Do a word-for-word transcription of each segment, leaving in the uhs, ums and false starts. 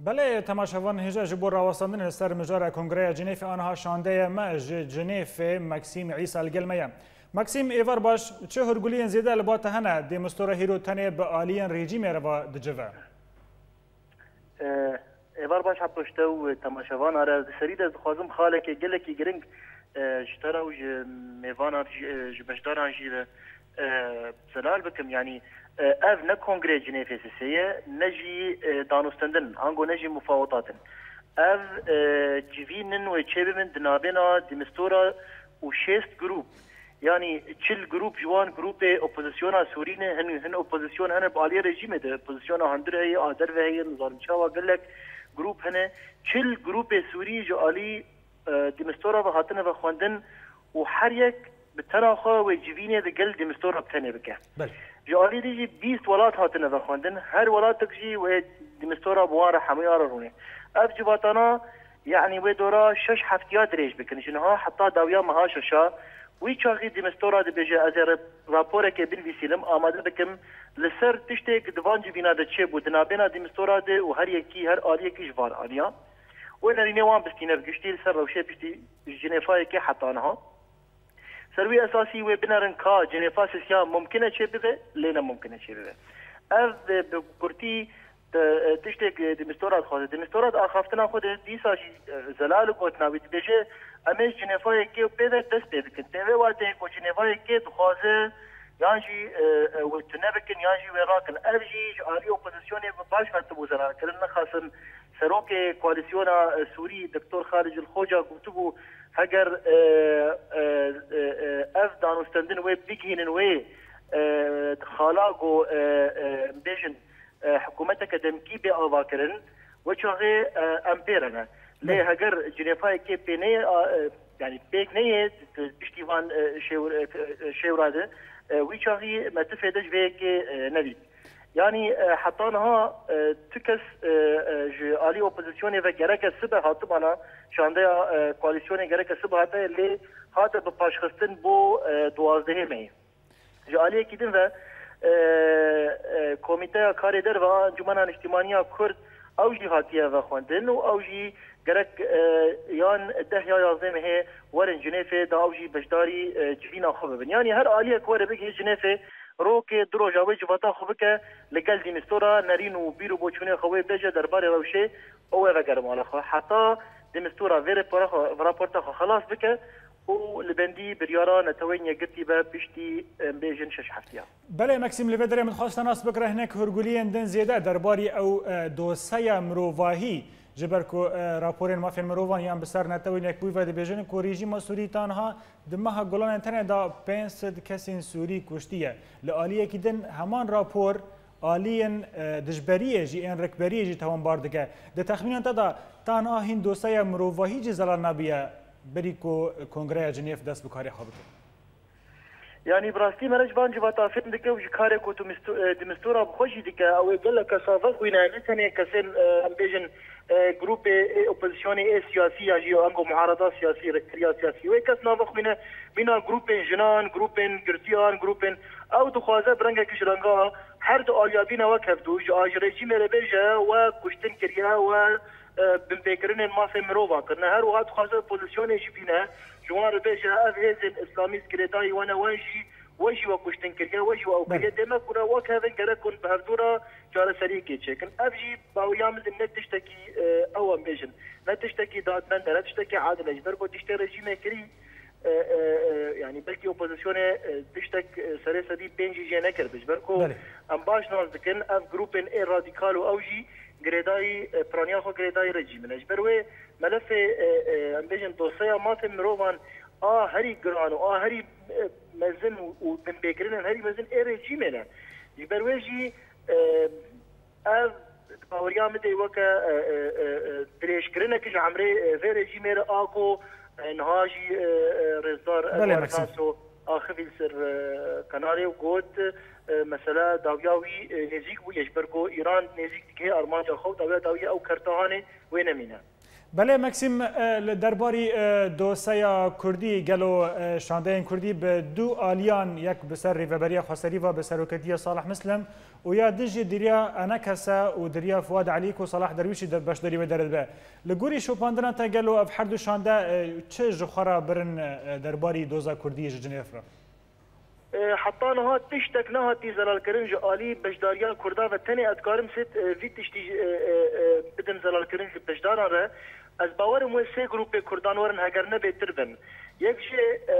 Belê, temaşevan hêja ji bo rawestandinê li ser mijara Kongreya Cinêfê aniha şandeyê me ji Cinêfê Maksîm Îsa li gel me ye. Maksîm, êvar baş, çi hûrguliyên zêde li ba te hene? Dêmistora hîro tenê bi aliyên rejîmê re ve dicive? Êvar baş, hepto ji te û temaşevana re. Di serî de ez dixwazim xalekê gelekî giring, e, ji te re û ji mêvanan jî, e, ji beşdaran jî re, e, zelal bikim. Yanî, e, ev ne kongrê Cinêfê sisê ye, ne jî, e, danûstendin, ango ne jî mufawetat in. Ev, e, civîn in wê çêbibin di navbêna Dêmistora û şêst grûp. Yanî çil grûp ji wan grûpê opozisyona Sûrî ne, hin, hin opozisyon hene bi aliyê rejîmê de. Opozisyona hundir heye, a derve heye, nizanim çawa gelek grûp hene. Çil grûpê Sûrî ji alî, e, Dêmistora ve hatine vexwendin û her yek bi tena xwe wê civînê di gel Dêmistora bi tenê bike. Belê. Ji alî dî jî bîst welat hatine vexwendin. Her welatek jî wê Dêmistora bi wan re hemûya re rûnê. Ev civatana, yanî wê dora şeş heftiya dirêj bikin. Ji niha heta dawiya meha şeşa, wî çaxî Dêmistora dibêje, ez ê re-, raporekê binivîsînim, amade bikim li ser tiştê ku di van civîna de çêbû, di navbêna Dêmistora de û her yekî, her aliyekî ji van aliya. Wê nerînê wan bistîne bi giştî li ser rewşê piştî ji Cinêfayê ke heta niha. Ser wî esasî wê binerin ka Cinêfa sisiya mumkin e çêbibe, lê ne mumkin e çêbibe. Ev, e, bi kurtî, e, tiştê ku Dêmistora dixwaze. Dêmistora di axaftina xwe de dîsa jî, e, zelal û gotina wî dibêje, em ê ji Cinêfayê ke pê ve dest pê bikin. Tê vê wateyê ku Cinêfayê ke dixwaze yan jî, e, e, wê tune bikin yan jî wê rakin. Ev jî ji alî opozisyonê bi baş hatibû zelalkirin. Nexasim serokê koalîsyona, e, Sûrî, Doktor Xalid Cilxoca gotibû, heger, e, e, e, e, ev danûstendin wê bigihînin wê, e, xala ku, e, e, bêjin, e, hikûmeteke demkî bê avakirin, wê çaxê, e, em pê re ne. Lê Belê. heger Cinêfayê ke pê neyê, a, e, yanî pêk neyê, di piştî van, e, şêwr-, e, e, şêwra de, e, wî çaxî me tifê de ji vê yekê, e, nedît. Yanî, e, heta niha, e, tu kes, e, e, ji alî opozisyonê ve gereke sibe hatibana şandeya, e, koalîsyonê gereke sibe hate, lê hate bi paşxistin bo, e, duwazdehê meyê. Ji aliyekî din ve, e, e, Komîteya Karê Derve a Encûmena Niştîmaniya Kurd, ew jî hatiye vexwendin û ew jî gerek, e, yan deh ya yazdeh mehê werin Cinêfê da ew jî beşdarî, e, civîna xwe bibin. Yanî her aliyek were bigihê Cinêfê, rokê du roja wê civata xwe bike, li gel Dêmistora nerîn û bîr û boçûnê xwe wê bêje derbarê rewşê û wê vegere mala xwe. Heta Dêmistora vê rapora xwe, vê raporta xwe xelas bike û li bendî biryara Neteweyên Yekgirtî be piştî, em bêjin, şeş heftiya. Belê Maksîm, li vê derê min dixwest te nas bikire hinek hûrguliyên din zêde derbarî ew, e, doseya mirovahî, ji ber ku, e, raporên mafên mirovan yan bi ser Netewên Yekbûyî ve dibêjin ku rejîma Sûrî tanha di meha Gulanê tenê de pênc sed kesên Sûrî kuştiye. Li aliyekî din heman rapor aliyên, e, dijberiyê jî, ên rikberiyê jî tewanbar dike. Di texmîna te de tanha hîn doseya mirovahî jî zelal nabiye berî ku Kongreya Cinêv dest bi karê xwe bike? Yanî bi rastî mere ji van civata fêm dike û ji karê ku tu misto-, e, Dêmistora bi xwe jî dike, ew ê gelek kesa vexwîne, ne tenê kesên, e, em bêjin, e, grûpê ê opozisyonê ê siyasî ya jî ango muarada siyasî, rêkberiya siyasî. Wê kes navexwîne mîna grûpên jinan, grûpên girtiyan, grûpên, ew dixwaze bi rengekî ji renga her du aliya bîne wek hevdû, ji a ji rejîmê re bêje we kuştin kiriye, we, e, binpêkirinên mafê mirovan kirine. Her wiha dixwaze opozisyonê jî bîne, ji wan re bêje ev hêzên îslamîst girêdayî we ne, we jî, we jî we kuştin kiriye, we jî we ew Belê. kiriye. Demek ku re wek hevin gerek hûn bi hevdû re çareseriyekê çêkin. Ev jî baweriya min de ne tiştekî, e, ew em bêjin, ne tiştekî dadmend e, ne tiştekî adil e. Ji ber ku tiştê rejîmê kirî, e, e, e, yanî belkî opozisyonê, e, tiştek, e, serê sedî pêncî jê nekiribû. Ji ber ku Belê. em baş nas dikin, ev grûpên ê radîkal û ew jî girêdayî, e, piraniya xwe girêdayî rejîmê ne. Ji ber wê melefê, e, e, em bêjin doseya mafên mirovan a herî giran û a herî, e, mezin û, û binpêkirinên herî mezin ê rejîmê ne. Ji ber wê jî, e, ev di baweriya min de weke, e, e, e, e, dirêjkirinek ji emrê, e, vê rejîmê re a ku, e, niha jî, e, e, rêzdar Belê, Enwer Maksîm. Naso axiv li ser, e, kanalê û got, e, mesela dawiya wî, e, nêzîk bûye, ji ber ku Îran nêzîk dike armanca xwe û dawiya dawiyê ew kerta hanê wê nemîne. Belê Meksîm, e, li derbarî, e, doseya Kurdî, gelo, e, şandeyên Kurdî bi du aliyan, yek bi ser Rêveberiya Xweserî ve bi seroketiya Salih Mislim û ya dijî diriya Enekese û diriya Fuad Elî ku Salah Derwîşî de beşdarî wê dere dibe. Li gorî şopandina te gelo ev her du şande, e, çi ji xwe re birin, e, derbarî doza Kurdî ji Cinêf re? E, heta niha tiştek nehatî zelalkirin ji alî beşdariya Kurda ve tenê ez dikarim sê, e, vî tiştî, e, e, e, bidim zelalkirin ji beşdaran re. Ez bawerim wê sê grûpê Kurdan werin heger ne bêtir bin. Yek jî, e,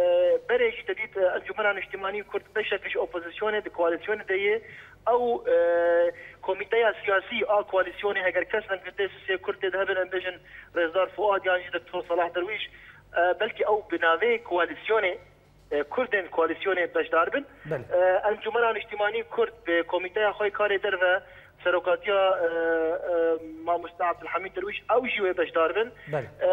berê jî te dît, e, Encûmena Niştimanî Kurd beşek ji opozisyonê di koalîsyonê de yê. Ew, e, komîteya siyasî a koalîsyonê heger kes ne dê sê Kurd tê de hebin, em bêjin Rêzdar Fuad yan jî Doktor Salah Derwîş, e, belkî ew bi navê koalîsyonê e, Kurdên koalîsyonê beşdar bin. Belê. E, Encûmena Niştimanî Kurd bi komîteya xwe karê derve serokatiya, e, e, Mamoste Abdulhamîd Derwîş ew jî wê beşdar bin. Belê. E,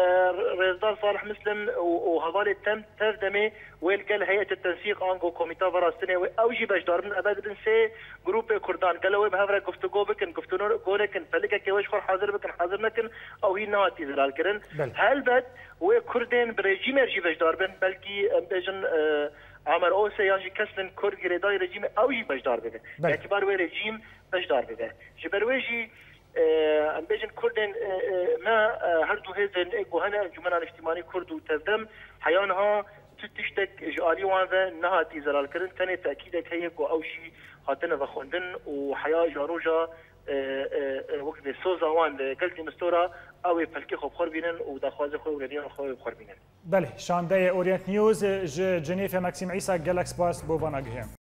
Rêzdar Salih Mislim û, û hevalê tem tev demê wê li gel heyetê tensîq ango komîta verastinê wê ew jî beşdar bin. Eve dibin sê grûpê Kurdan. Gelo wê bi hev re guftûgo bikin, guftûgo nekin, pelikeke wê ji xwe hazir bikin, hazir nekin, ew hîn nehatî zelal kirin. Belê. Helbet wê Kurdên bi rejîmê jî beşdar bin, belkî em bêjin, e, Amer Ose yan jî kesên Kurd girêdayî rejîmê ew jî beşdar bibe. Belê. Îtibar wê rejîm beşdar bibe. Ji ber wê jî, e, em bêjin Kurdên, e, e, me, e, her du hêzên ê ku hene Encûmena Niştimanî Kurd û Tevdem heya niha tu tiştek ji alî wan ve nehatî zelalkirin. Tenê tekîdek heye ku ew jî hatine vexwendin û heya ji roja, e, e, e, wek vê soza wan li gel Zîmistora ew ê pelkê xwe bi xwe bînin û daxwazê xwe û rêdiyan xwe bi xwe bînin. Belê, şandeyê Orient News ji Cinêfê Meksîm Îsa, gelek spas bo vana guhê.